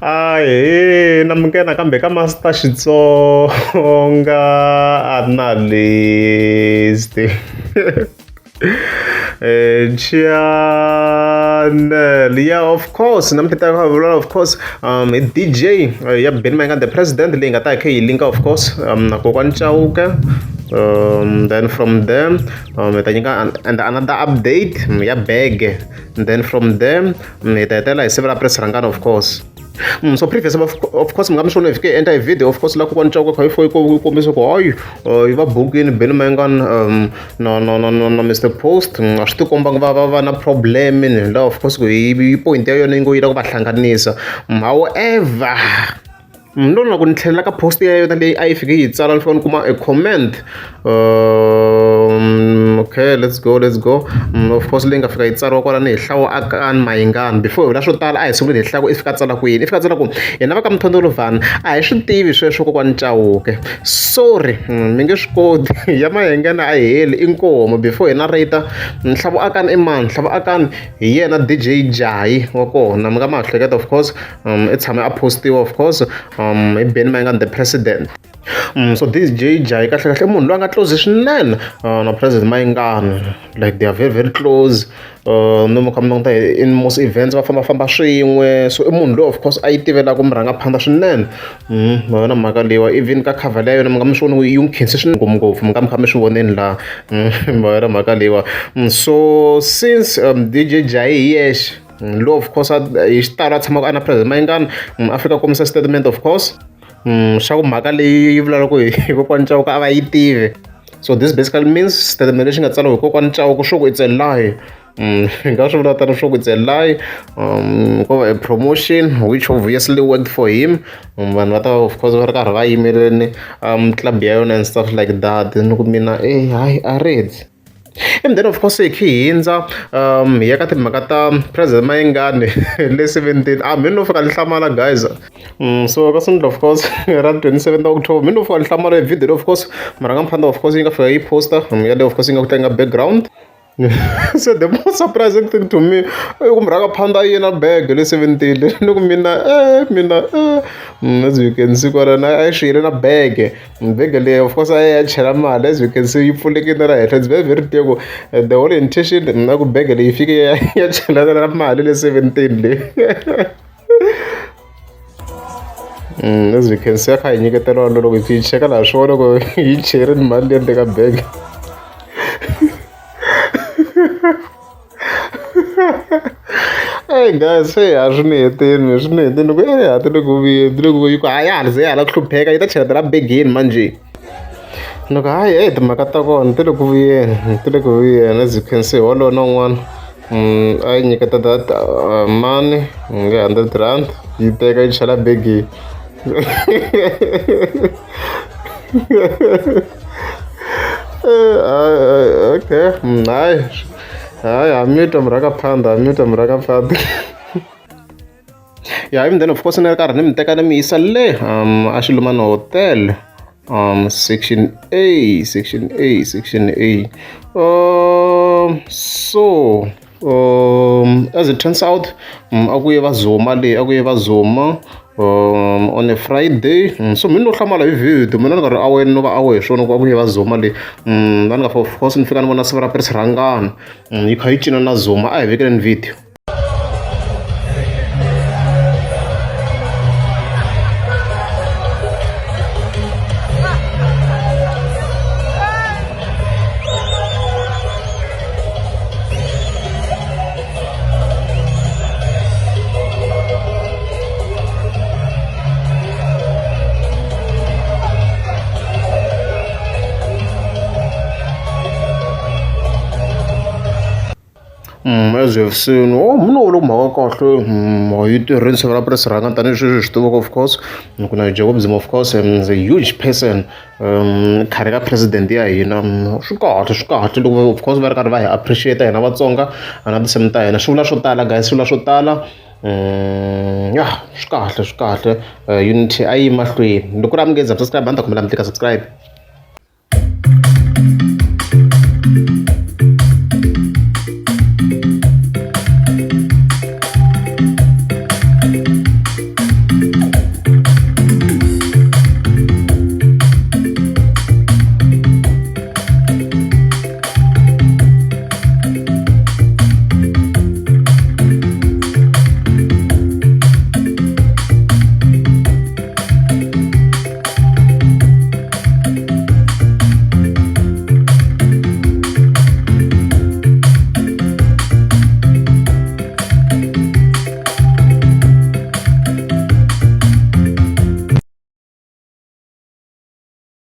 Ahee namukela nakambe ka Master Xitsonga Analyst channel ya of course namuntlha ta vula of course hi DJ ya Benny Mayengani the president leyi nga ta hi kha yi linka of course na kokwani Chauke then from there hi ta nyika and another update ya bege then from there hi ta hetelela hi sivela press rhangana of course. So previous of course mi nga mi swi vona hi fike hi endla hi video of course la kokwani Chauke kha yi fo yi kombisa ku hayi yi va bukini Benny Mayengani na na na na na Mr Post a swi ti kombangi va va va na problem ni la of course ku hi point ya yona yi ngo yi lava ku va hlanganisa however no na ku ni tlhelela ka post ya yona leyi a yi fike yi tsala ni fika ni kuma a comment okay let's go let's go of course leyi nga fika yi tsariwa kwalani hi hlawu akani mayingani before hi vula swo tala a hi sunguleni hi hlaku i fika tsala ku yini i fika tsala ku hina va ka mthondolovhani a hi swi tivi sweswo kokwani Chauke sorry mi nge swi koti ya mayengani a yi heli i nkomo before hi narrate nhlavu akani i mani nhlavu akani hi yena DJ Jayi wa kona mi nga ma hleketa of course i tshame a postiwa of course hi Benny Mayengani the president. So this DJ Jayi kahle kahle i munhu loyi a nga close swinene na president Mayengani like they are very very close no mi kha mi languta in most events va fambafamba swin'we so i munhu loyi of course a yi tivelaka murhangaphandla swinene ma yona mhaka leyiwa even ka cover leya yona mi nga mi swi voni yi n'wi khense swinene ngopfungopfu mi nga mi kha mi swi voneni laha ma yona mhaka leyiwa so since DJ Jayi hi yexe lowu of course hi xitalo a tshamaka a na president Mayengani a fika a kombisa statement of course xa ku mhaka leyi yi vulaka ku hi kokwani Chauke a va yi tivi so this basically means statement lexi nga tsariwa hi kokwani Chauke swo ku it's a lie hi nga swi vula tano swo ku it's a lie ko va a promotion which obviously worked for him vanhu va ta of course va ri karhi va yimeleleni club ya yona and stuff like that ni ku mina e hayi a redzi and then of course hi khe hi hindza hi ya ka timhaka ta president Mayengani le 17 a mi no fika ni hlamala guys so ka Sunday of course ra 27 October mi no fika ni hlamala hi video of course murhangaphandla of course yi nga fika yi posta ya le of course yi nga ku tlanga background so the most surprising thing to me i ku murhangaphandla yi na bag le 17 ni ku mina mina as you can see kwalano a yi swi yile na bag bege leyi of course a ya chela mali as you can see yi pfulekile ra henhla it's very very clear ku the whole intention na ku bege leyi fike ya ya chela na mali le 17 leyi as you can see a kha hi nyiketela loko hi cheka laha swi vona ku yi cherini mali leyi ndzeni ka bege Hey guys, se a swi ni heteni swi ni heteni ku e ha ti le ku vuyeni ti le ku yi ku hayi ya ha ze ya ha la ku hlupheka yi ta chela begini manjhe ni ku hayi e timhaka ta kona ti le ku vuyeni ti le ku vuyeni as you can see wolowo na un'wana a yi nyiketa that money nge R100 yi teka yi chela begini okay hayi hayi ha mi twa murhangaphandla ha mi twa murhangaphandla ya even then of course ni ri karhi ni mi teka ni mi yisa le a Xilumani hotel section A section A section A so as it turns out a ku ye va Zuma le a ku ye va Zuma on a Friday so mina no hlamala hi video mina ni nga ri aware no va aware hi swona ku a ku ye va Zuma le va ni nga of course ni fika ni vona siva ra Prince Rhangani yi kha yi cina na Zuma a hi vekeleni video. As you have seen oh mina vula ku mhaka kahle yi tirheni siva ra Prince Rhangani tanihi sweswi hi swi tivaka of course ku na Jacob Zuma of course is a huge person khale ka president ya hina swi kahle swi kahle loko of course va ri karhi va hi appreciate hina Vatsonga na tinsimu ta hina swi vula swo tala guys swi vula swo tala ya swi kahle swi kahle unity a yi mahlweni loko ku ri a mi nge za subscribe a ni ta kombela mi tlika subscribe.